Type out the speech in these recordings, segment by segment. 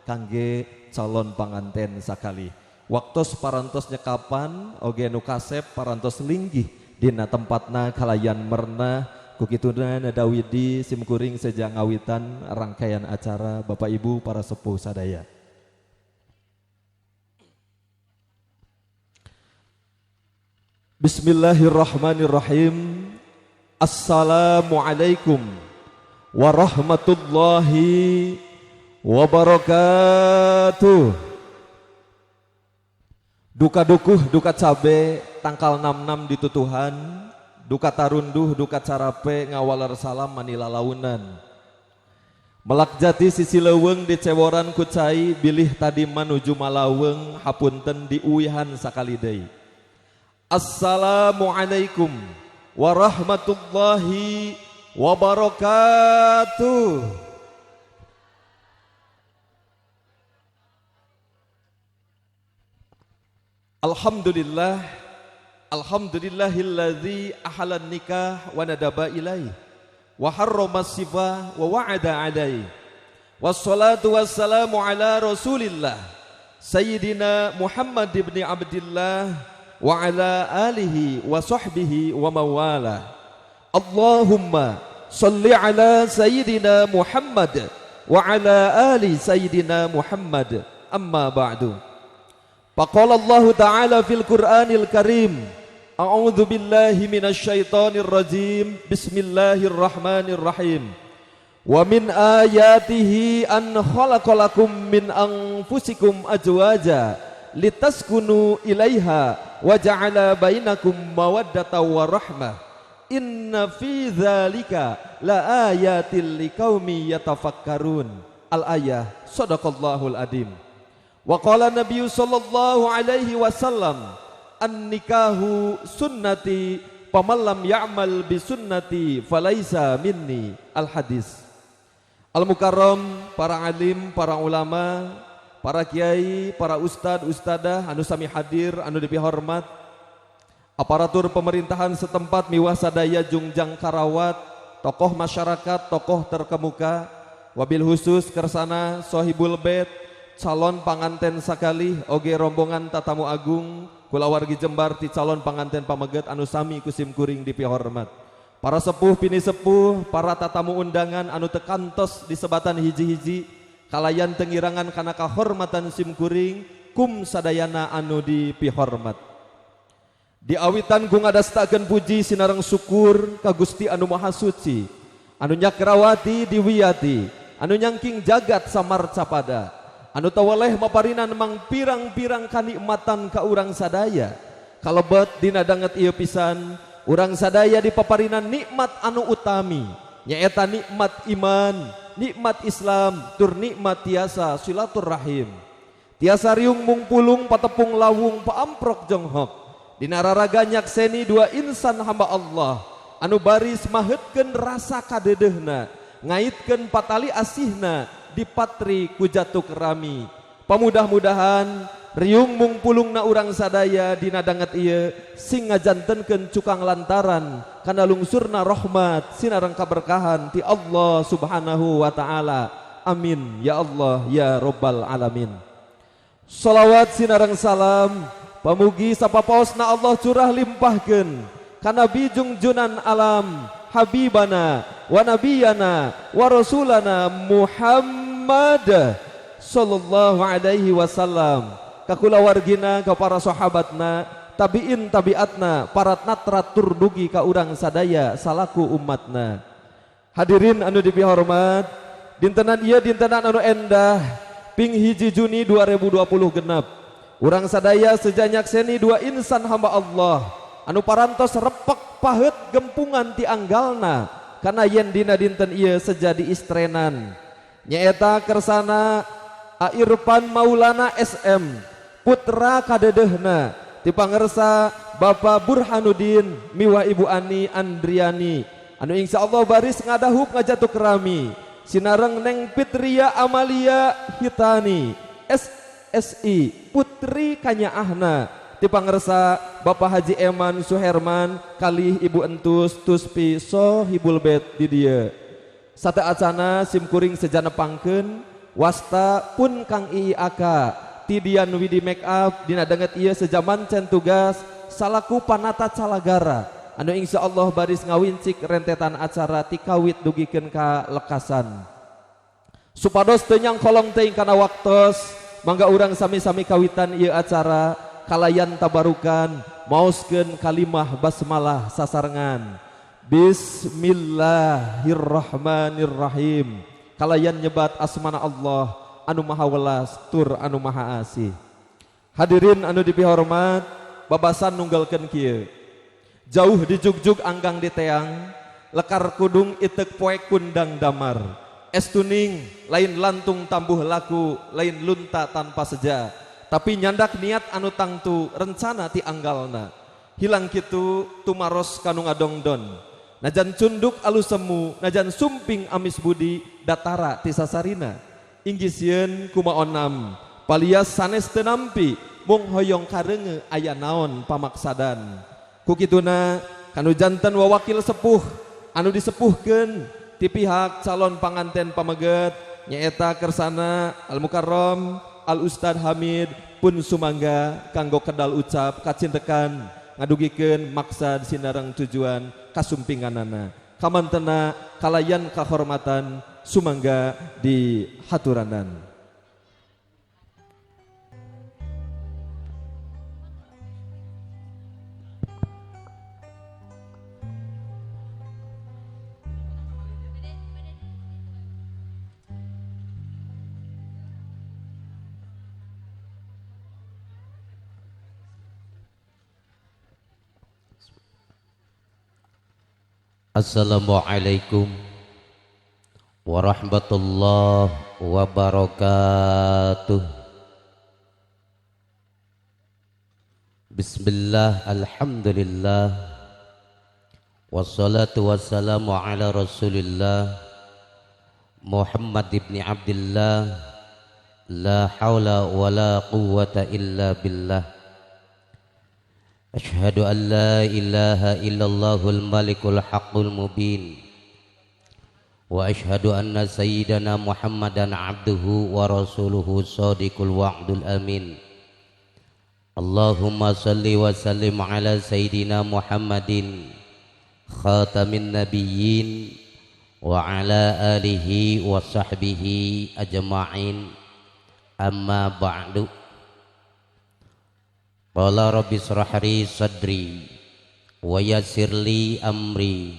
kangge calon panganten sakali. Waktos parantos nyekapan oge nu kasep parantos linggih dina tempatna kalayan merna kukituna nadawidi simkuring seja ngawitan rangkaian acara Bapak Ibu para sepuh sadaya. Bismillahirrahmanirrahim. Assalamualaikum warahmatullahi wabarakatuh. Duka dukuh, duka cabe, tangkal 66 ditutuhan, duka tarunduh, duka carape, ngawaler salam manila launan. Melak jati sisi leuweung diceworan ku cai, bilih tadi manuju malaweng, hapunten diuihan sakali deui. Assalamualaikum warahmatullahi wabarakatuh. Alhamdulillah, alhamdulillahilladzi ahalan nikah wa nadaba ilaih wa harrama sifah wa wa'ada alaih. Wassalatu wassalamu ala rasulillah sayyidina Muhammad ibn Abdillah wa ala alihi wa sahbihi wa mawala. Allahumma salli ala sayyidina Muhammad wa ala ali sayyidina Muhammad. Amma ba'du. Faqala Allah Ta'ala fil Qur'anil Karim, a'udzu billahi minasyaitonir rajim, bismillahirrahmanirrahim. Wa min ayatihi an khalaqalakum min anfusikum azwaja litaskunu ilaiha wa ja'ala bainakum mawaddatan wa rahmah. Inna fi dzalika la ayatil liqaumi yatafakkarun. Al-ayah. Sadaqallahul adim. Wa qala Nabi sallallahu alaihi wasallam, an-nikahu sunnati faman lam ya'mal bi sunnati falaisa minni. Al-hadis. Al-mukarram, para alim, para ulama, para kiai, para ustad, ustadah anu sami hadir, anu dipihormat, aparatur pemerintahan setempat miwah sadaya jungjang karawat, tokoh masyarakat, tokoh terkemuka, wabil khusus kersana sohibul bait, calon panganten sakali oge rombongan tatamu agung kulawargi Jembar ti calon panganten pameget anu sami kusim kuring dipihormat. Para sepuh pini sepuh, para tatamu undangan anu tekantos disebatan hiji-hiji kalayan tengirangan kana kahormatan sim kuring kum sadayana anu dipihormat. Diawitan ku ngadastakeun puji sinareng syukur ka Gusti anu Maha Suci, anu nyakrawati diwiyati, anu nyangking jagat samarcapada, anu tawaleh maparinan mang pirang-pirang kanikmatan ka urang sadaya. Kalebet dina danget ieu pisan, urang sadaya dipaparinan nikmat anu utami, nyaeta nikmat iman, nikmat Islam, tur nikmat tiasa silaturahim. Tiasa riung mungpulung patepung lawung paamprok jonghok. Dina raraga nyakseni dua insan hamba Allah anu baris maheutkeun rasa kadedehna, ngaitkeun patali asihna di patri ku jatuh kerami. Pamudah-mudahan riung mungpulungna urang sadaya dina danget ieu sing ngajantenkeun cukang lantaran kana lungsurna rahmat sinareng kaberkahan ti Allah Subhanahu wa taala. Amin ya Allah ya rabbal alamin. Shalawat sinareng salam pamugi sapapaosna Allah curah limpahkeun kana bijungjunan alam habibana wa nabiyana wa rasulana Muhammad sallallahu alaihi wasallam, ka kulawargina, ka para sahabatna, tabiin tabiatna, para natrat tur dugi ka urang sadaya salaku umatna. Hadirin anu dipihormat, dintenan ieu dintenan anu endah ping 1 Juni 2020 genep. Urang sadaya sejanyakseni dua insan hamba Allah anu parantos repek paheut gempungan ti anggalna kana yen dina dinten ieu sejadi istrenan, nyaeta kersana Irfan Maulana SM putra kadedehna ti pangersa Bapak Burhanuddin miwah Ibu Ani Andriani anu insyaallah baris ngadahup ngajatuh kerami sinareng Neng Fitria Amalia Hitani SSI putri kanyaahna ti pangersa Bapak Haji Eman Suherman kalih Ibu Entus Tuspi Sohibul Bait di dieu. Sate acana simkuring sejana pangkeun Wasta pun Kang Iiaka Tidian Widi make up dina danget ieu sejaman cen tugas salaku panata calagara anu insyaallah baris ngawincik rentetan acara tikawit dugikeun ka lekasan. Supados teu nyangkolong teuing kana waktos, mangga urang sami-sami kawitan ieu acara kalayan tabarukan maoskeun kalimah basmalah sasarengan. Bismillahirrahmanirrahim. Kalayan nyebat asmana Allah anu maha welas tur anu maha asih. Hadirin anu dipihormat, babasan nunggalkeun kieu. Jauh dijugjug anggang diteang, lekar kudung itek poek kundang damar. Es tuning lain lantung tambuh laku, lain lunta tanpa seja. Tapi nyandak niat anu tangtu rencana ti anggalna. Hilang kitu tumaros kanu ngadongdon. Najan cunduk alus semu, najan sumping amis budi, datara ti sasarina. Inggih sieun kumaonam, palias sanes teu nampi, mung hoyong kareunge aya naon pamaksadan. Ku kituna kanu janten wawakil sepuh anu disepuhkeun ti pihak calon panganten pameget nyaeta kersana Al Mukarram Al Ustad Hamid pun sumangga kanggo kedal ucap kacintekan ngadugikeun maksad sinareng tujuan kasumpinganana. Kamantena kalayan kahormatan sumangga di haturanan. Assalamualaikum warahmatullahi wabarakatuh. Bismillah, alhamdulillah, wassalatu wassalamu ala rasulillah Muhammad ibni Abdillah. La hawla wa la quwwata illa billah. Ashhadu an la ilaha illallahul malikul haqqul mubin. Wa ashhadu anna sayyidana Muhammadan abduhu wa rasuluhu sadiqul wa'dul amin. Allahumma salli wa sallim ala sayyidina Muhammadin khatamin nabiyyin wa ala alihi wa sahbihi ajma'in. Amma ba'du. Qala rabbi israh li sadri wa yassir li amri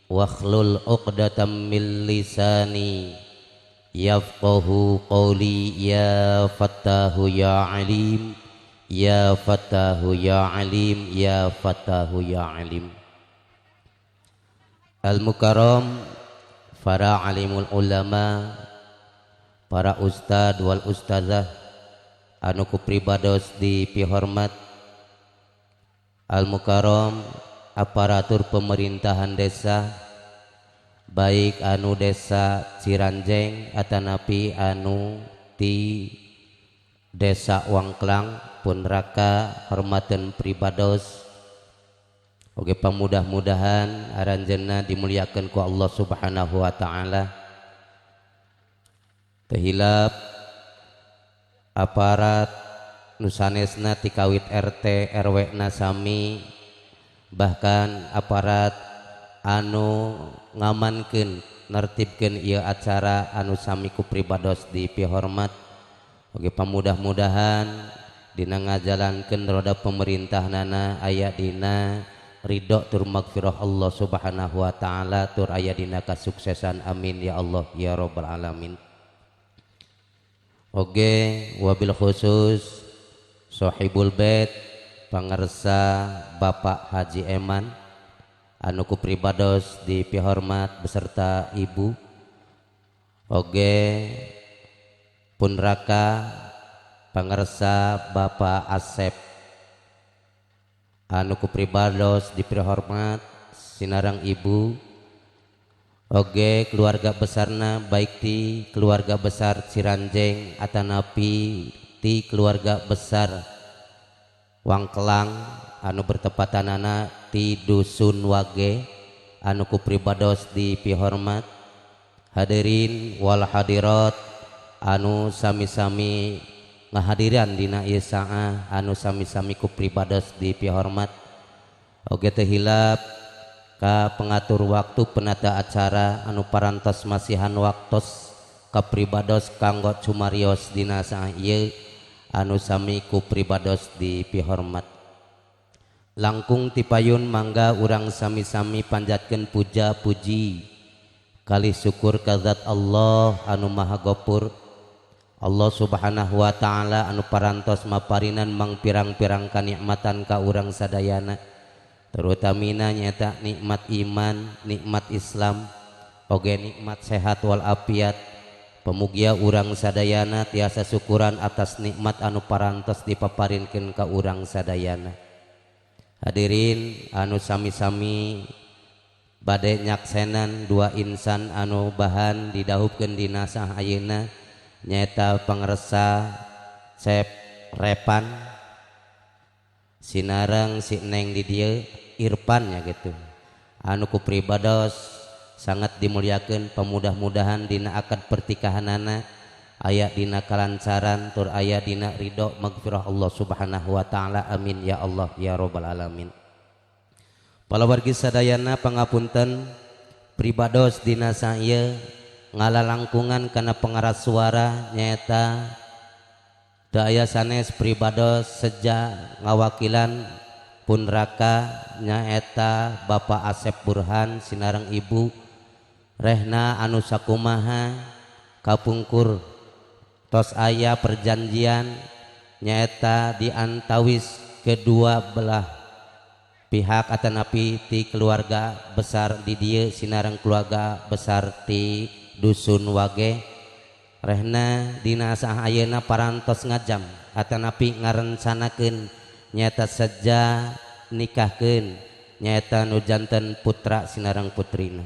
wahlul 'uqdatam min lisani yafqahu qawli. Ya fattahu ya alim, ya fattahu ya alim, ya fattahu ya alim. Al mukarram, para alimul ulama, para ustad wal ustazah anu ku pribados dipihormat, al mukarram aparatur pemerintahan desa, baik anu desa Ciranjeng atanapi anu ti desa Wangklang pun raka hormaten pribados. Oge pamudah-mudahan aranjeunna dimuliakeun ku Allah Subhanahu wa taala. Tehilap aparat nusanesna tikawit RT RW na sami, bahkan aparat anu ngamankeun nertibkeun ieu acara anu sami ku pribados dipihormat. Oge pamudah-mudahan dina ngajalankeun roda pemerintahanana aya dina ridho tur magfirah Allah Subhanahu wa taala tur aya dina kasuksesan. Amin ya Allah ya rabbal alamin. Oge wabil khusus sahibul bait pangersa Bapak Haji Eman anu ku pribados dipihormat beserta ibu. Oge pun raka pangersa Bapak Asep anu ku pribados dipihormat sinarang ibu. Oge keluarga besarna baik ti keluarga besar Ciranjeng atanapi ti keluarga besar Wangkelang anu bertepatanana ti dusun Wage anu ku pribados dipihormat. Hadirin wal hadirat anu sami-sami ngahadiran dina ieu saah anu sami-sami ku pribados dipihormat. Oge teu hilap ka pengatur waktu penata acara anu parantos masihan waktos ka pribados kanggo cumarios dina saah ieu anu sami ku pribados dipihormat. Langkung tipayun mangga urang sami-sami panjatkeun puja puji kali syukur ka zat Allah anu maha gopur, Allah subhanahu wa ta'ala anu parantos maparinan mangpirang-pirang kanikmatan ka urang sadayana, terutamina nyaeta nikmat iman, nikmat Islam, oge nikmat sehat wal afiat. Pemugia urang sadayana tiasa syukuran atas nikmat anu parantos dipaparinkeun ka urang sadayana. Hadirin anu sami-sami bade nyaksenan dua insan anu bahan didahupkeun dina saah ayeuna nyaeta pangresa Cep Repan sinareng si Neng di dieu Irfan nya gitu anu ku pribados sangat dimuliakeun. Pemudah-mudahan dina akad pertikahanana aya dina kalancaran tur aya dina ridho magfirah Allah subhanahu wa ta'ala. Amin ya Allah ya rabbal alamin. Palawargi sadayana pangapunten pribados dina saeu ngalalangkungan kana pengeras suara nyaeta teu aya sanes pribados seja ngawakilan pun raka nyaeta Bapak Asep Burhan sinareng Ibu Rehna anu sakumaha kapungkur tos aya perjanjian nyaeta diantawis kedua belah pihak atanapi ti keluarga besar di dieu sinareng keluarga besar ti dusun Wage. Rehna dina saah ayeuna parantos ngajam atanapi ngarencanakeun nyaeta seja nikahkeun nyaeta nu janten putra sinareng putrina.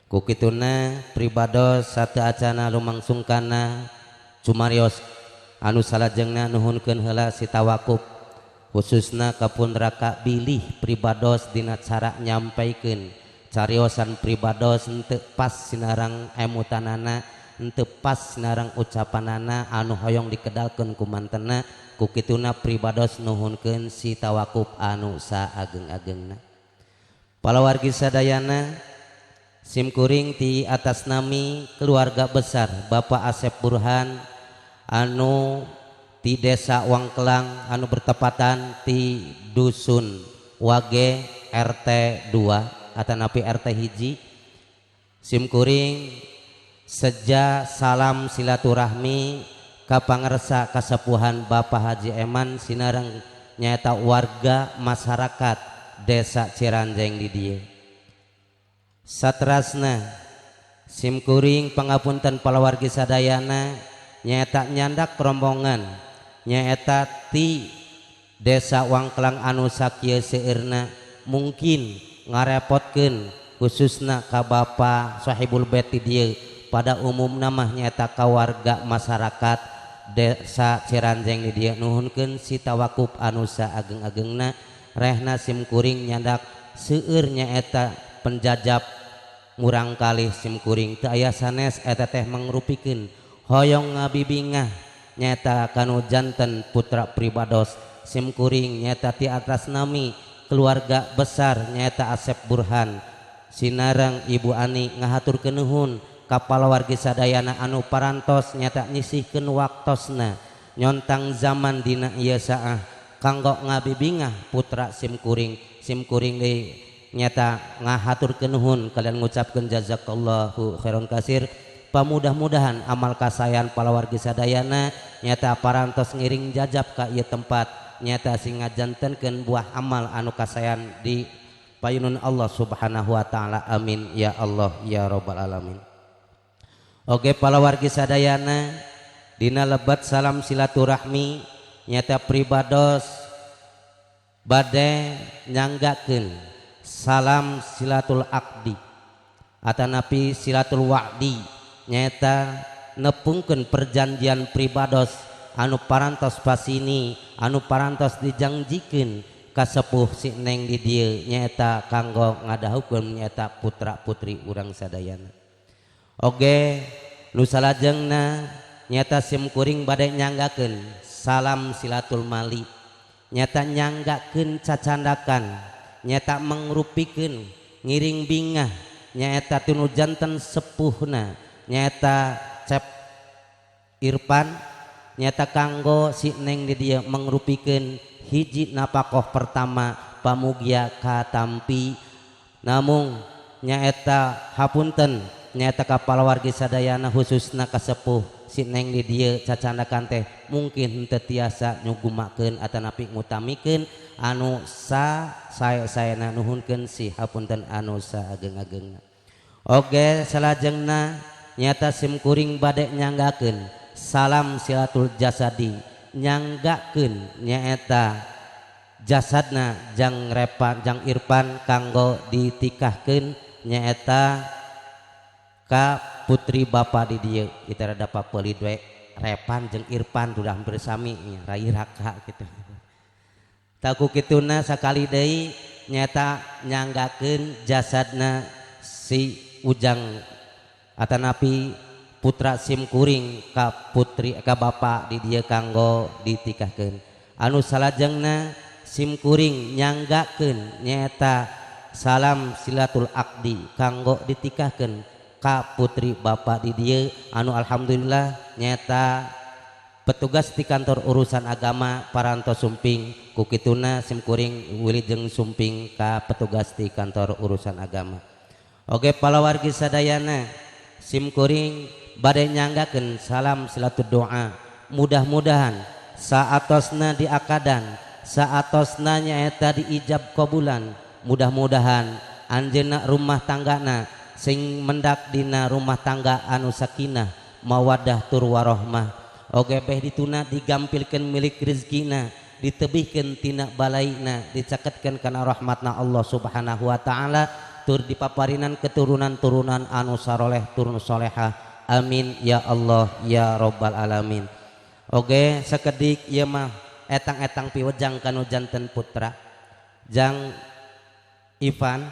Ku kituna pribados sateu acana lumangsungkana cumarios anu salajengna nuhunkeun heula si tawakuf khususna ka pun raka bilih pribados dina cara nyampaikeun cariosan pribados henteu pas sinareng emutanana, henteu pas sinareng ucapanana anu hoyong dikedalkeun ku mantena. Ku kituna pribados nuhunkeun si tawakuf anu saageng-agengna. Palawargi sadayana simkuring ti atas nami keluarga besar Bapak Asep Burhan anu ti desa Wangkelang anu bertepatan ti dusun Wage RT 2 atanapi RT hiji, simkuring seja salam silaturahmi ka pangersa kasepuhan Bapak Haji Eman sinareng nyaeta warga masyarakat desa Ciranjeng di dieu. Satrasna simkuring pangapunten palawargi sadayana nyaeta nyandak rombongan nyaeta ti desa Wangkelang anu sakieu seueurna mungkin ngarepotkeun khususna ka Bapa Sahibul Bait di dieu, pada umumna mah nyaeta ka warga masyarakat desa Ciranjeng di dieu nuhunkeun si tawakuf anu saageng-agengna. Rehna simkuring nyandak seueur nyaeta penjajab murang kalih simkuring teu aya sanes eta teh mangrupikeun hoyong ngabibingah nyaeta kanu janten putra pribados simkuring nyaeta ti atas nami keluarga besar nyaeta Asep Burhan sinareng Ibu Ani ngahaturkeun nuhun ka palawargi sadayana anu parantos nyaeta nyisihkeun waktosna nyontang zaman dina ieu saah kanggo ngabibingah putra simkuring. Simkuring deui nyata ngahaturkeun nuhun kalian ngucapkeun jazakallahu khairan kasir. Pamudah-mudahan amal kasayan palawargi sadayana nyata parantos ngiring jajab ka ieu tempat nyata sing ngajantenkeun buah amal anu kasayan di payunun Allah subhanahu wa ta'ala. Amin ya Allah ya rabbal alamin. Oke palawargi sadayana dina lebat salam silaturahmi nyata pribados bade nyanggakeun salam silatul akdi atanapi silatul wa'di nyata nepungkeun perjanjian pribados anu parantos pasini anu parantos dijangjikeun kasepuh si Neng di dieu nyaeta kanggo ngadahukeun nyaeta putra putri urang sadayana. Oge nu salajengna nyata simkuring bade nyanggakeun salam silatul mali, nyata nyanggakeun cacandakan, nyata mangrupikeun ngiring bingah, nyaeta tinu janten sepuhna, nyaeta Cep Irpan, nyata kanggo si Neng di dieu mangrupikeun hiji napakoh pertama pamugia katampi. Namung nyaeta hapunten nyaeta ka palawargi sadayana khususna ka sepuh si Neng di dieu cacandakan teh mungkin henteu tiasa nyugumakeun atanapi ngutamikeun anu sa sae-saena, nuhunkeun si hapunten anu saageng-agengna. Oge salajengna nyata simkuring bade nyanggakeun salam silatul jasadi, nyanggakeun nyaeta jasadna jang Repan jang Irpan kanggo ditikahkeun nyaeta ka putri bapa di dieu. Kita rada papeulid we Repan jeung Irpan udah hampir sami nya rai raka kitu. Taku kituna sakali deui nyaeta nyanggakeun jasadna si Ujang atanapi putra simkuring ka putri ka bapa di dieu kanggo ditikahkeun. Anu salajengna simkuring nyanggakeun nyaeta salam silatul akdi kanggo ditikahkeun ka putri bapa di dieu anu alhamdulillah nyaeta petugas di kantor urusan agama parantos sumping. Kukituna simkuring wilujeng sumping ka petugas di kantor urusan agama. Oke palawargi sadayana simkuring bade nyanggakeun salam silatul doa, mudah-mudahan saatosna diakadan, saatosna nyaeta diijab kabulan, mudah-mudahan anjeunna rumah tanggana sing mendak dina rumah tangga anu sakinah mawaddah tur warohmah. Oge beh dituna digampilkeun milik rezekina, ditebihkeun tina balaina, dicaketkeun kana rahmatna Allah Subhanahu wa taala, tur dipaparinan keturunan-turunan anu saroleh turun solehah. Amin ya Allah ya robbal alamin. Oge sakedik ieu mah etang-etang piwejang kanu janten putra jang Ivan,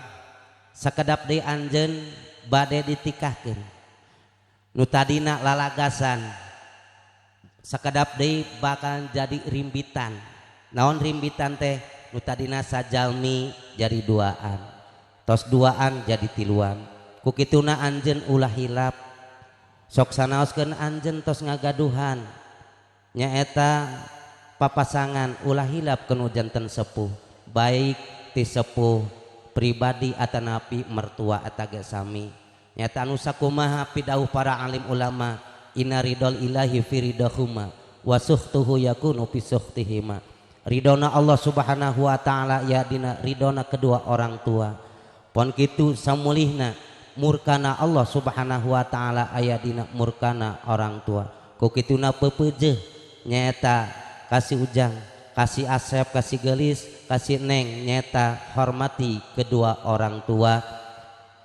sakedap deui anjeun bade ditikahkeun nu tadina lalagasan, sakedap deui bakal jadi rimbitan. Naon rimbitan teh? Nu tadina sajalmi jadi duaan, tos duaan jadi tiluan. Ku kituna anjeun ulah hilap, sok sanaoskeun anjeun tos ngagaduhan nyaeta papasangan, ulah hilap kanu janten sepuh, baik ti sepuh pribadi atanapi mertua atage sami. Nyata anu sakumaha pidauh para alim ulama, inna ridol ilahi fi ridahuma wa suhtuhu yakunu fi suhtihima. Ridona Allah Subhanahu wa taala ya dina ridona kedua orang tua. Pon kitu samulihna murkana Allah Subhanahu wa taala aya dina murkana orang tua. Ku kituna peupeujeuh nyaeta kasih Ujang, kasih Asep, kasih Gelis, kasih Neng, nyata hormati kedua orang tua,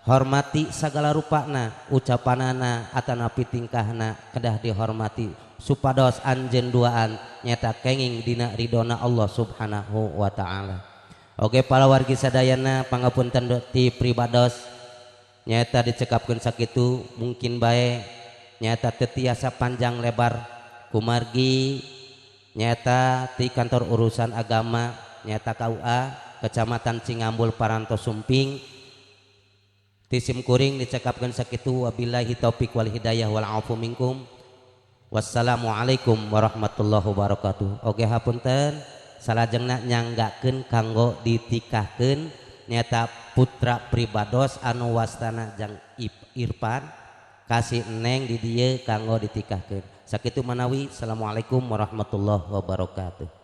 hormati segala rupana, ucapanana atanapi tingkahna kedah dihormati supados anjeun duaan nyata kenging dina ridona Allah Subhanahu wa taala. Oke para wargi sadayana pangapunten ti pribados nyata dicekapkeun sakitu, mungkin bae nyata teu tiasa panjang lebar kumargi nyata di kantor urusan agama nyata KUA Kecamatan Cingambul parantos sumping. Ti simkuring dicekapkeun sakitu, wabillahi taufik wal hidayah wal afu minkum. Wassalamualaikum warahmatullahi wabarakatuh. Oke hapunten salajengna nyanggakeun kanggo ditikahkeun nyata putra pribados anu wastana jang Irpan kasih Neng di dieu kanggo ditikahkeun. Sakitu manawi, assalamualaikum warahmatullahi wabarakatuh.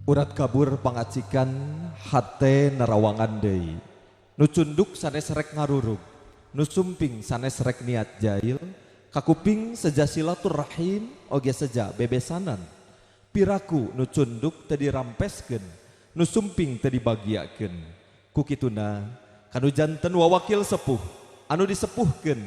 Urat kabur pangacikan hate nerawangan deui. Nu cunduk sanes rek ngarurug, nu sumping sanes rek niat jail, kakuping seja silaturahim oge seja bebesanan. Piraku nu cunduk teu dirampeskeun, nu sumping teu dibagiakeun. Ku kituna kanu janten wawakil sepuh anu disepuhkeun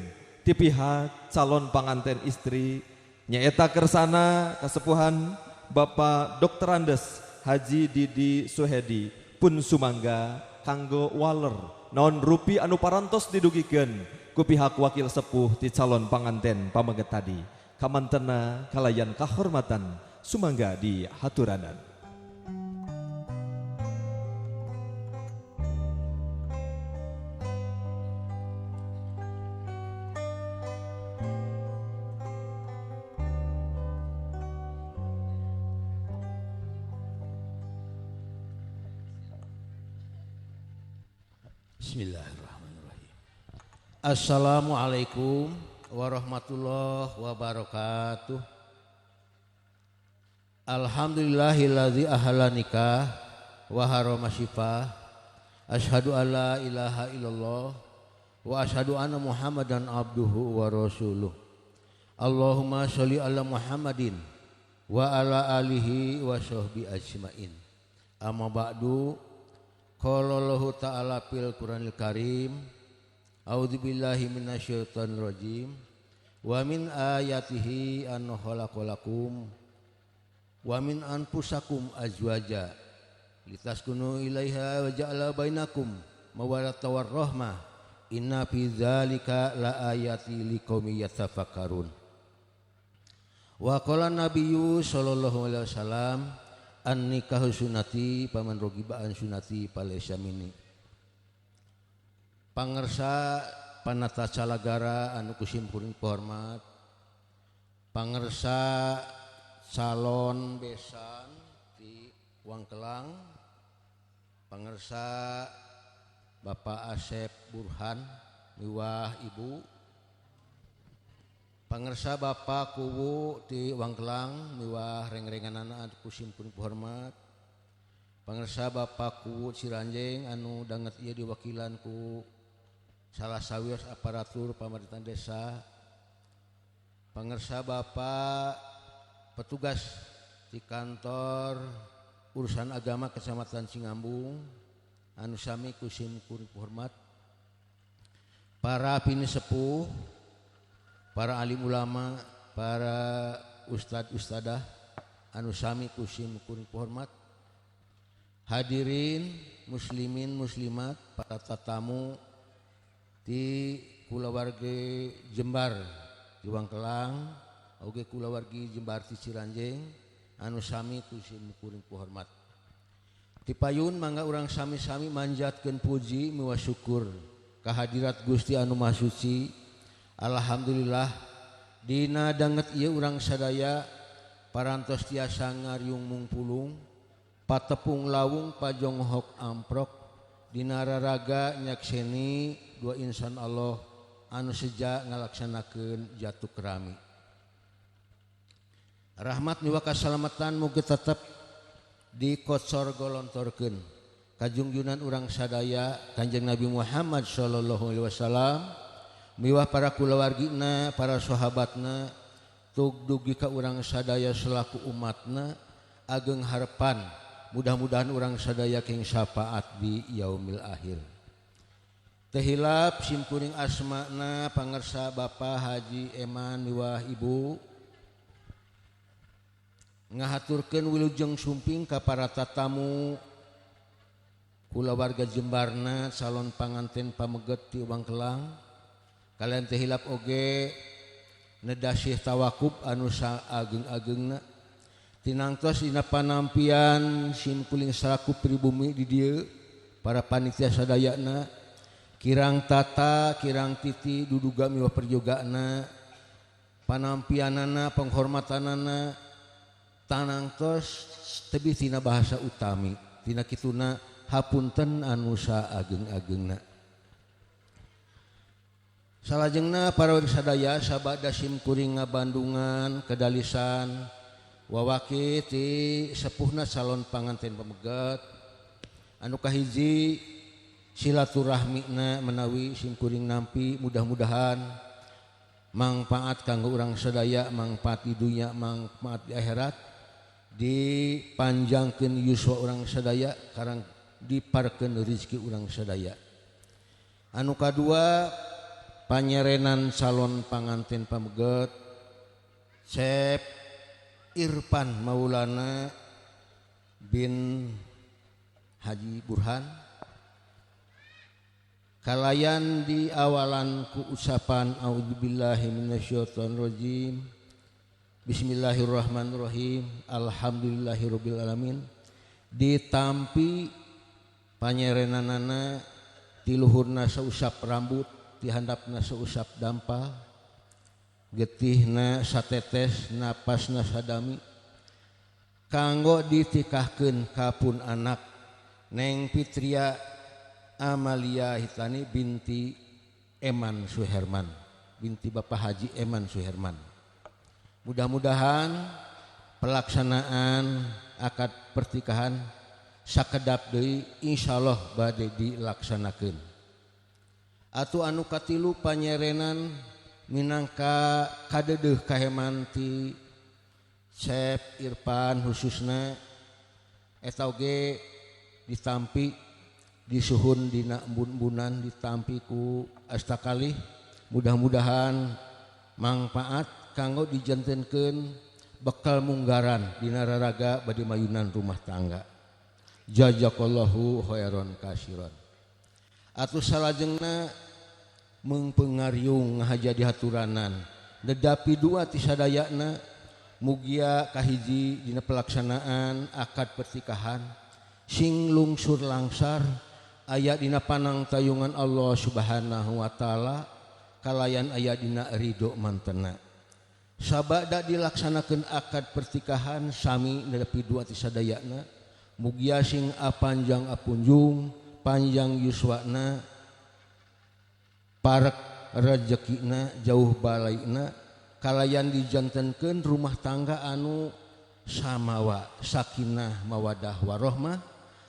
ti pihak calon panganten istri nyaeta kersana kasepuhan Bapak Dr. Andes Haji Didi Suhedi pun sumangga kanggo waler naon rupi anu parantos didugikeun ku pihak wakil sepuh ti calon panganten pameget tadi. Kamantena kalayan kahormatan sumangga di haturanan. Bismillahirrahmanirrahim. Assalamualaikum warahmatullahi wabarakatuh. Alhamdulillahilladzi ahalla nikah wa harrama syifah. Asyhadu an la ilaha illallah wa asyhadu anna Muhammadan abduhu wa rasuluh. Allahumma sholli ala Muhammadin wa ala alihi wa sahbihi ajmain. Amma ba'du. Qala Allahu ta'ala fil Qur'anil Karim, a'udzubillahi minasyaitonir rajim. Wa min ayatihi an khalaqalakum wa min anfusakum azwaja litaskunu ilaiha wa ja'ala bainakum mawaddatan warahmah. Inna fi dzalika laayati liqaumin yatafakkarun. Wa qala nabiyyu sallallahu alaihi wasallam, an nikahu sunati paman rogiba an sunati palaysa minni. Pangersa panata calagara anu kusimpuring hormat, pangersa calon besan di Wangkelang, pangersa Bapak Asep Burhan miwah Ibu, pangersa Bapak Kuwu di Wangkelang miwah rengrenganana anu kusimpuring hormat, pangersa Bapak Kuwu Ciranjeng anu danget ieu diwakilan ku salah sawios aparatur pamerintahan desa, pangersa Bapak petugas di kantor urusan agama Kecamatan Cingambung anu sami kusimkuring hormat, para pini sepuh, para alim ulama, para ustad ustadah anu sami kusimkuring hormat, hadirin muslimin muslimat, para tatamu di kulawargi Jembar di Wangkelang oge kulawargi Jembar di Ciranjeng anu sami kusimkuring hormat. Tipayun mangga urang sami-sami manjatkeun puji miwa syukur kehadirat Gusti anu Maha Suci. Alhamdulillah dina danget ieu urang sadaya parantos tiasa ngariung mungpulung patepung lawung pajonghok amprok dina raraga nyakseni dua insan Allah anu seja ngalaksanakeun jatuh kerami. Rahmat miwa kasalamatan mugi tetep dikocor golontorkeun kajungjunan urang sadaya Kanjeng Nabi Muhammad sallallahu alaihi wasallam miwah para kulawargina, para sahabatna, tug dugi ka urang sadaya selaku umatna ageng harapan mudah-mudahan urang sadaya keng syafaat di yaumil akhir. Tehilap simkuring asmana pangersa Bapak Haji Eman miwah Ibu ngahaturkeun wilujeng sumping ka para tatamu kulawarga Jembarna calon panganten pameget ti Wangkelang. Kalian tehilap oge nedasih tawakub anu saageng-agengna tinangtos dina panampian simkuling salaku pribumi di dieu para panitia sadayana kirang tata kirang titi duduga miwah perjogana panampianana penghormatanana tanangtos tebih tina bahasa utami tina kituna hapunten anu saageng-agengna. Salajengna para sadaya sabada simkuring ngabandungan kedalisan wawaki ti sepuhna calon panganten pameget anu kahiji silaturahmina menawi simkuring nampi mudah-mudahan mangpaat kanggo urang sadaya, mangpaat di dunya, mangpaat di akhirat, dipanjangkeun yuswa urang sadaya karang diparkeun rezeki urang sadaya. Anu kadua panyerenan calon pangantin pameget Cep Irfan Maulana bin Haji Burhan kalayan di awalan ku ucapan auzubillahi minasyaitonirrajim bismillahirrahmanirrahim alhamdulillahirabbil alamin ditampi panyerenanana ti luhurna sausap rambut ti handapna sausap dampal getihna satetes napasna sadami kanggo ditikahkeun ka pun anak Neng Fitria Amalia Hitani binti Eman Suherman binti Bapak Haji Eman Suherman. Mudah-mudahan pelaksanaan akad pernikahan sakedap deui insyaallah bade dilaksanakeun. Atuh anu katilu panyerenan minangka kadedeuh kaheman ti Cep Irfan khususna eta oge ditampi disuhun dina embun-embunan ditampi ku astakalih mudah-mudahan mangpaat kanggo dijantenkeun bekal munggaran dina raraga bade mayunan rumah tangga. Jazakallahu khairan kasiran. Atuh salajengna mengpengariung ngahaja dihaturanan nedapi dua ti sadayana mugia kahiji dina pelaksanaan akad pernikahan sing lungsur langsar aya dina panang tayungan Allah Subhanahu wa taala kalayan aya dina ridho mantena. Sabada dilaksanakeun akad pernikahan sami nedapi dua ti sadayana mugia sing apanjang apunjung panjang yuswana parek rejekina jauh balaina kalayan dijantenkeun rumah tangga anu samawa sakinah mawadah warohmah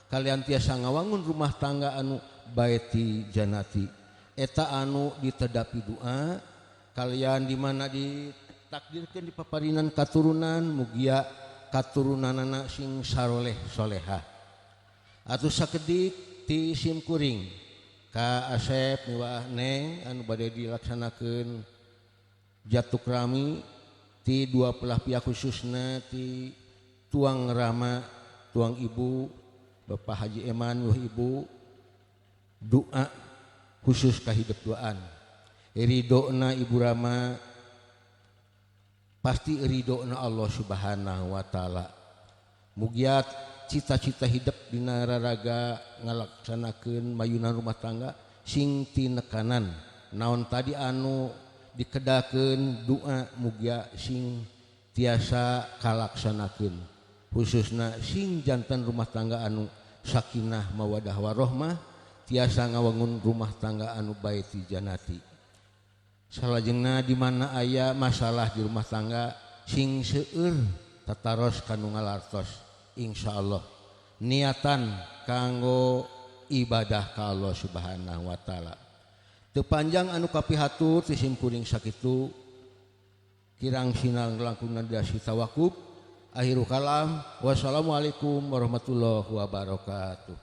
kalian tiasa ngawangun rumah tangga anu baeti janati eta anu ditedapi doa kalian di mana ditakdirkeun di paparinan katurunan mugia katurunanana sing saroleh solehah. Atuh sakedik ti simkuring ka Asep miwah Neng anu bade dilaksanakeun jatuk rami ti dua belah pihak khususna ti tuang rama tuang ibu Bapak Haji Eman wah ibu doa khusus ka hidup doaan ridona ibu rama pasti ridona Allah Subhanahu wa taala. Mugia cita-cita hidup dina raraga ngalaksanakeun mayunan rumah tangga sing tinekanan naon tadi anu dikedakeun doa mugia sing tiasa kalaksanakeun khususna sing jantan rumah tangga anu sakinah mawadah warohmah tiasa ngawangun rumah tangga anu baiti janati. Salajengna di mana aya masalah di rumah tangga sing seueur tataros kanu ngalartos insyaallah niatan kanggo ibadah ka Allah Subhanahu wa taala. Teu panjang anu kapihatur ti simkuring sakitu kirang sinang langkung dasi tawakub. Akhirul kalam, wassalamualaikum warahmatullahi wabarakatuh.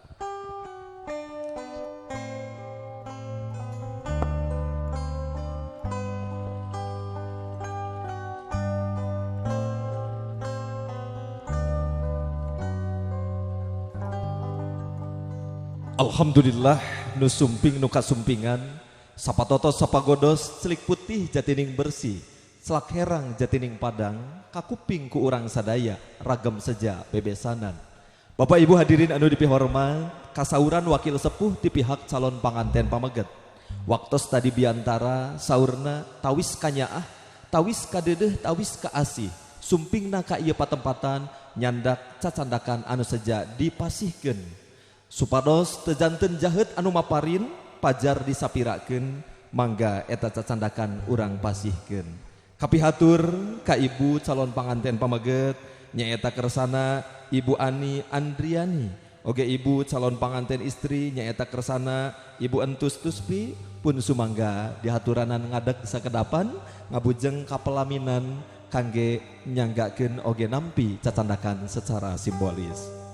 Alhamdulillah nu sumping nu kasumpingan sapatoto sapagodos celik putih jatining bersih celak herang jatining padang kakuping ku urang sadaya ragam seja bebesanan. Bapak Ibu hadirin anu dipihormat, kasauran wakil sepuh ti pihak calon panganten pameget. Waktos tadi biantara saurna tawis kanyaah, tawis kadedeh, tawis kaasih, sumpingna ka ieu patempatan nyandak cacandakan anu seja dipasihkeun. Supados tejanten jahet anu maparin pajar disapirakeun mangga eta cacandakan urang pasihkeun. Kapihatur ka ibu calon panganten pameget nyaeta kersana Ibu Ani Andriani, oge ibu calon panganten istri nyaeta kersana Ibu Entus Tuspi pun sumangga dihaturanan ngadeg sakedapan ngabujeng kapelaminan kangge nyanggakeun oge nampi cacandakan secara simbolis.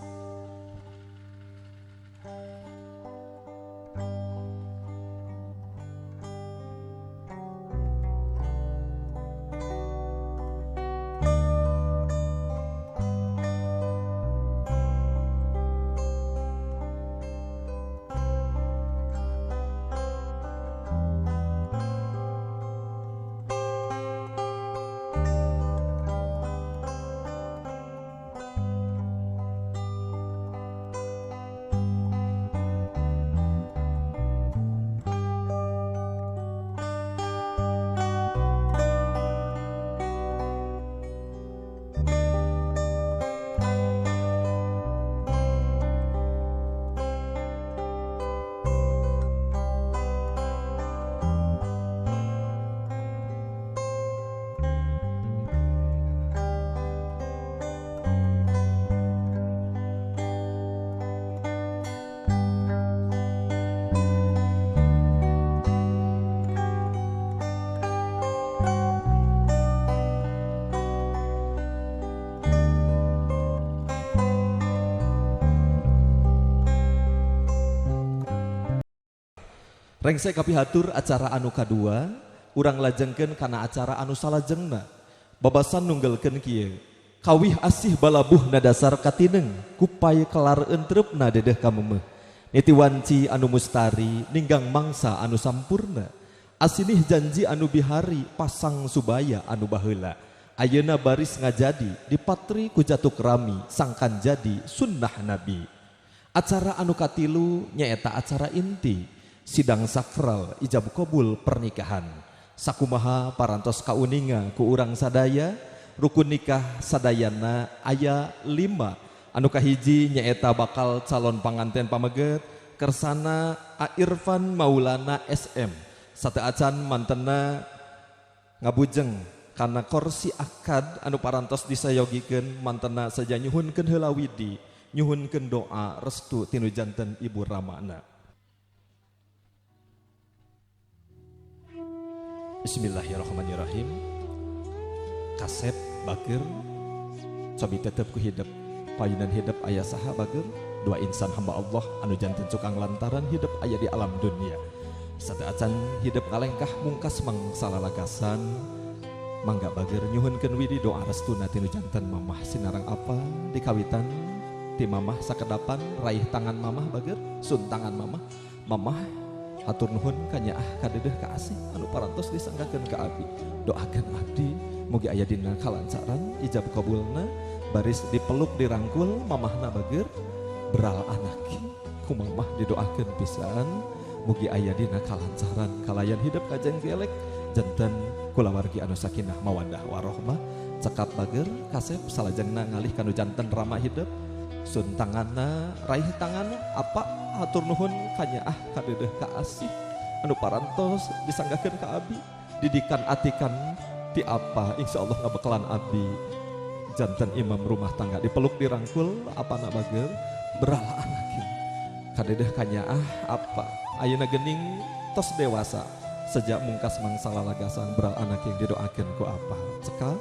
Rengse kapihatur acara anu kadua, urang lajengkeun kana acara anu salajengna. Babasan nunggelkeun kieu. Kawih asih balabuhna dasar katineng, kupay kelar entrepna dedeh kamemeh. Niti wanci anu mustari, ninggang mangsa anu sampurna. Asinih janji anu bihari, pasang subaya anu baheula. Ayeuna baris ngajadi, dipatri ku jatuk rami, sangkan jadi sunnah nabi. Acara anu katilu nyaeta acara inti, sidang sakral ijab kabul pernikahan. Sakumaha parantos kauninga ku urang sadaya, rukun nikah sadayana aya 5. Anu kahiji nyaeta bakal calon panganten pameget kersana A Irfan Maulana SM. Sateuacan mantena ngabujeng kana korsi akad anu parantos disayogikeun mantena saja nyuhunkeun heula widi, nyuhunkeun doa restu tinu janten ibu ramana. Bismillahirrahmanirrahim. Kasep bageur cobi tetep ku hidup payunan hidup aya saha bageur dua insan hamba Allah anu janten cukang lantaran hidup aya di alam dunia. Sateuacan hidup ngalengkah mungkas mangsa lalagasan mangga bageur nyuhunkeun widi doa restuna tinu janten mamah sinarang apa dikawitan ti mamah sakedapan raih tangan mamah bageur sun tangan mamah mamah hatur nuhun kanyaah kadedeh ka asih anu parantos disanggakeun ka abdi doakeun abdi mugi aya dina kalancaran ijab kabulna baris dipeluk dirangkul mamahna bageur beral anaki ku mamah didoakeun pisan mugi aya dina kalancaran kalayan hidup kajenggelek janten kulawargi anu sakinah mawadah warohmah cekap bageur kasep salajengna ngalih kanu janten rama hidup sun tanganna raih tanganna apa hatur nuhun kanyaah kadedeh ka asih anu parantos disanggakeun ka abi didikan atikan ti apa insyaallah ngabekalan abi janten imam rumah tangga dipeluk dirangkul apa nak bageur berala anaki kadedeh kanyaah apa ayeuna geuning tos dewasa sejak mungkas mangsa lalagasan beral anak yang didoakeun ku apa cekal.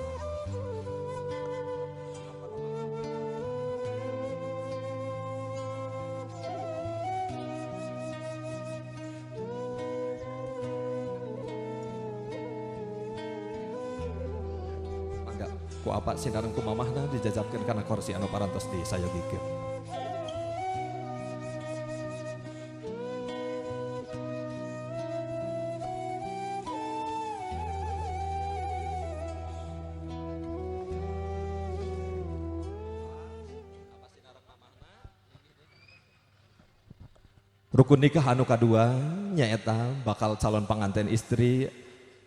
Ku apa sinareng ku mamahna dijajabkeun kana kursi anu parantos disayogikeun. Rukun nikah anu kadua nyaeta bakal calon panganten istri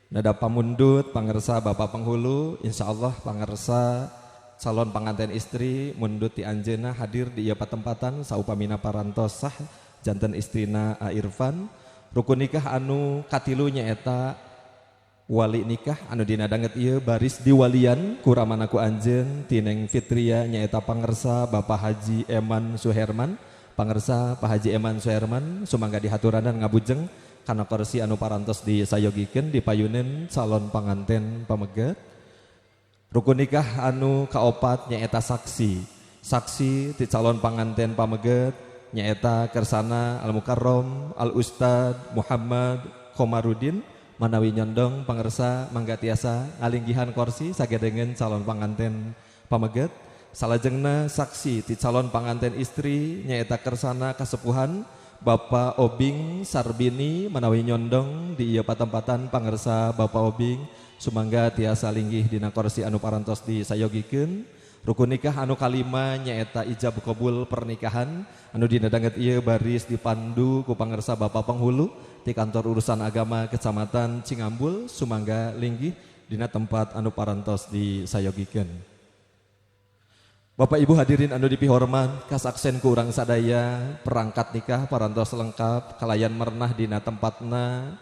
nada pamundut pangersa bapak penghulu insyaallah pangersa calon panganten istri mundut ti anjeunna hadir di ieu patempatan saupamina parantos sah janten istrina A Irfan. Rukun nikah anu katilu nyaeta wali nikah anu dina danget ieu baris diwalian ku ramana ku anjeun Tineng Fitria nyaeta pangersa Bapak Haji Eman Suherman. Pangersa Pak Haji Eman Suherman sumangga dihaturanan ngabujeng kana kursi anu parantos disayogikeun dipayunin calon panganten pameget. Rukun nikah anu kaopat nyaeta saksi. Saksi ti calon panganten pameget nyaeta kersana Al Mukarrom Al Ustad Muhammad Komarudin manawi nyondong pangersa mangga tiasa ngalinggihan kursi sagedengeun calon panganten pameget. Salajengna saksi ti calon panganten istri nyaeta kersana kasepuhan Bapak Obing Sarbini manawi nyondong di ieu patempatan pangersa Bapak Obing sumangga tiasa linggih dina kursi anu parantos disayogikeun. Rukun nikah anu kalima nyaeta ijab kabul pernikahan anu dina danget ieu baris dipandu ku pangersa Bapak Penghulu ti kantor urusan agama Kecamatan Cingambul sumangga linggih dina tempat anu parantos disayogikeun. Bapak Ibu hadirin anu dipihormat, kasaksen ku urang sadaya, perangkat nikah parantos lengkap, kalayan merenah dina tempatna,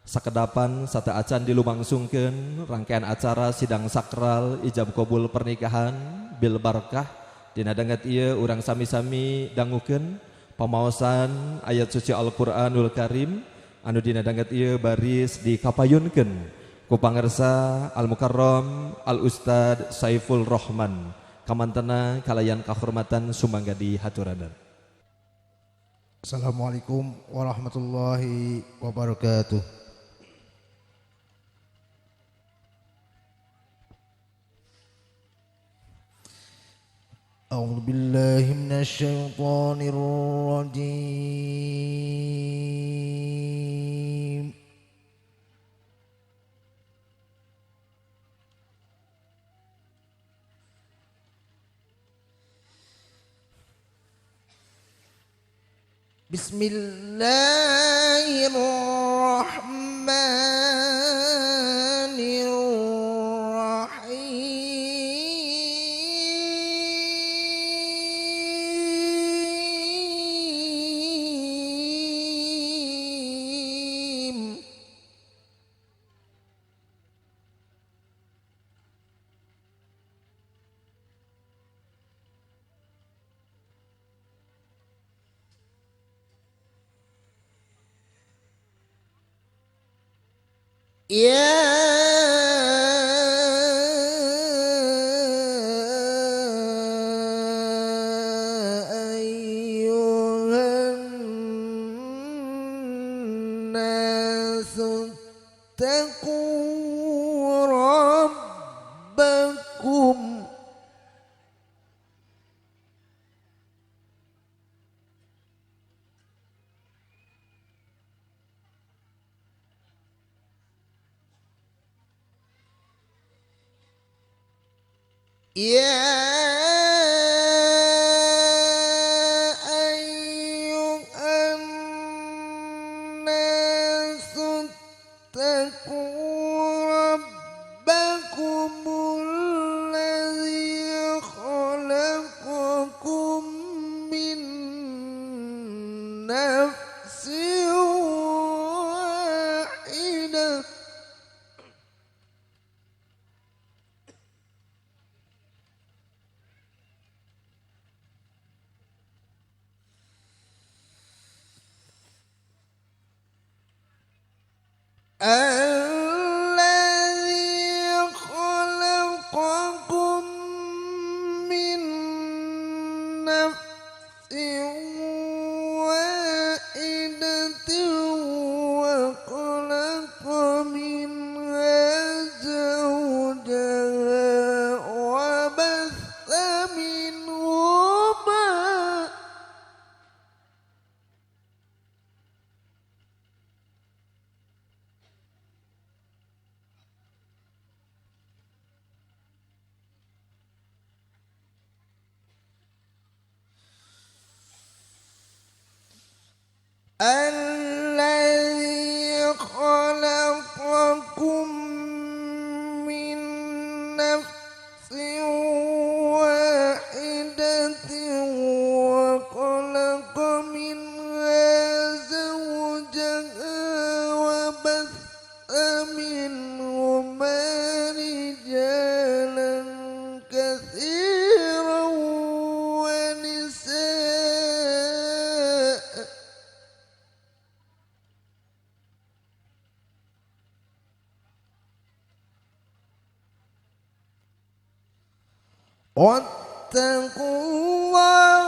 sakedapan sateuacan dilumangsungkeun, rangkaian acara sidang sakral, ijab kabul pernikahan, bil barkah, dina danget ieu urang sami-sami dangukeun pamaosan ayat suci Al-Qur'anul Karim anu dina danget ieu baris dikapayunkeun ku pangersa Al Mukarram Al Ustad Saiful Rohman. Kamantena kalayan kahormatan sumangga di haturanan. Assalamualaikum warahmatullahi wabarakatuh. A'udzu billahi minasyaitonir rajim. Bismillahirrahmanirrahim. Ya ayyuhan nasu taqu rabbakum. Ya ayyuhan nasu taqu rabbakumul ladzi khalaqakum min nafsin wahidah. Alladzi khalaqakum min nafsin wahidatin wa khalaqa minha zawjaha wa batha minhuma الذي خلقكم من نفس واحدة وخلق منها زوجها وبث منهما رجالا كثيرا ونساء. واتقوا الله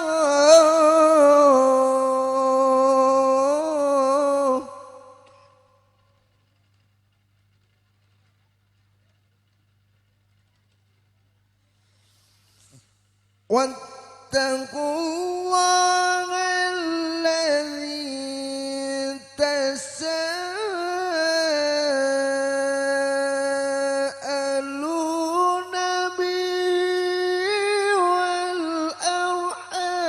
واتقوا الله الذي تساءلون به والأرحام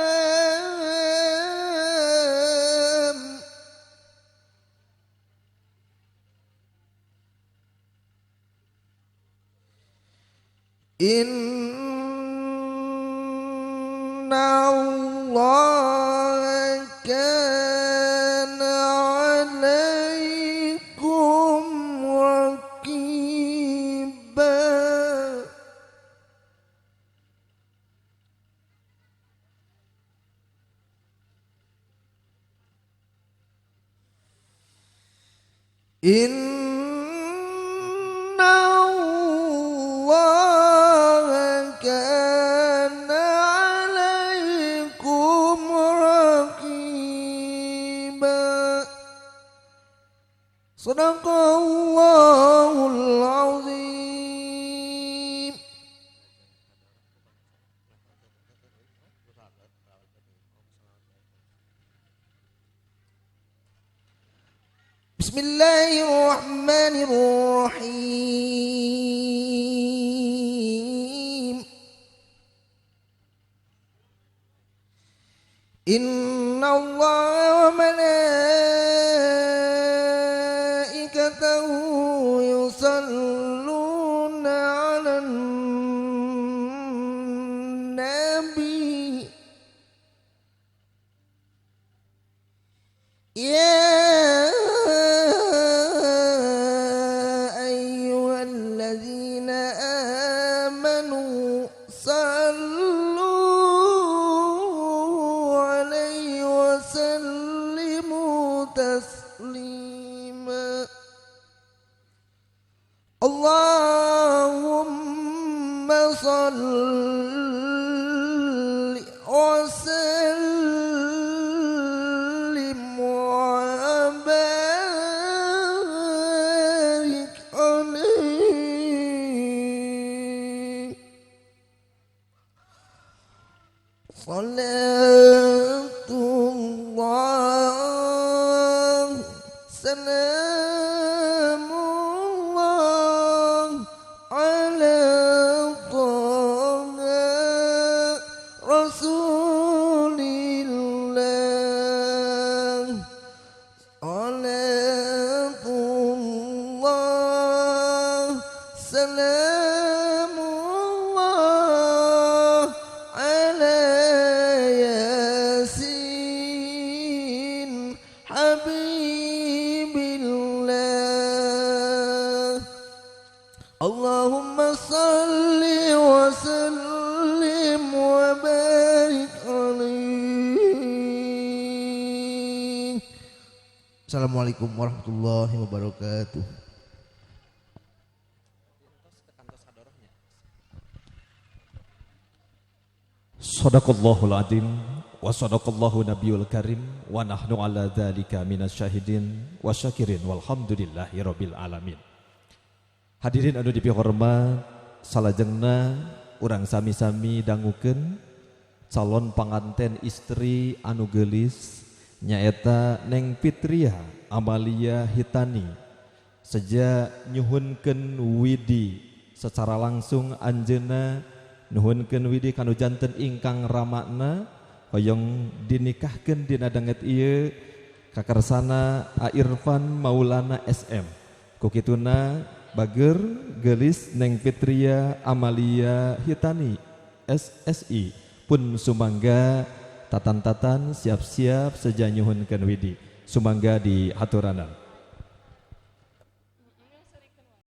إن الله كان عليكم رقيبا. إن الله كان عليكم رقيبا. صدق الله العظيم. بسم الله الرحمن الرحيم. إن الله وملائكته يصلون على النبي يا أيها الذين آمنوا صلوا عليه وسلموا تسليما. اللهم صل وسلم وبارك عليه. صلاة الله سلام الله على طه رسول الله. صلاة الله سلام الله على ياسين حبيب الله. اللهم صل وسلم وبارك عليه. Assalamualaikum warahmatullahi wabarakatuh. Sadaqallahul azim wa sadaqallahu nabiyul karim wa nahnu ala dzalika minasyahidin wa syakirin walhamdulillahi rabbil alamin. Hadirin anu dipihormat, salajengna urang sami-sami dangukeun calon panganten istri anu geulis nyaeta Neng Fitria Amalia Hitani seja nyuhunkeun widi secara langsung anjeunna nuhunkeun widi kanu janten ingkang ramakna hoyong dinikahkeun dina danget ieu kakarsana A Irfan Maulana SM. Kukituna bager geulis Neng Fitria Amalia Hitani SSI pun sumangga tatan-tatan siap-siap seja nyuhunkeun widi sumangga di haturanan.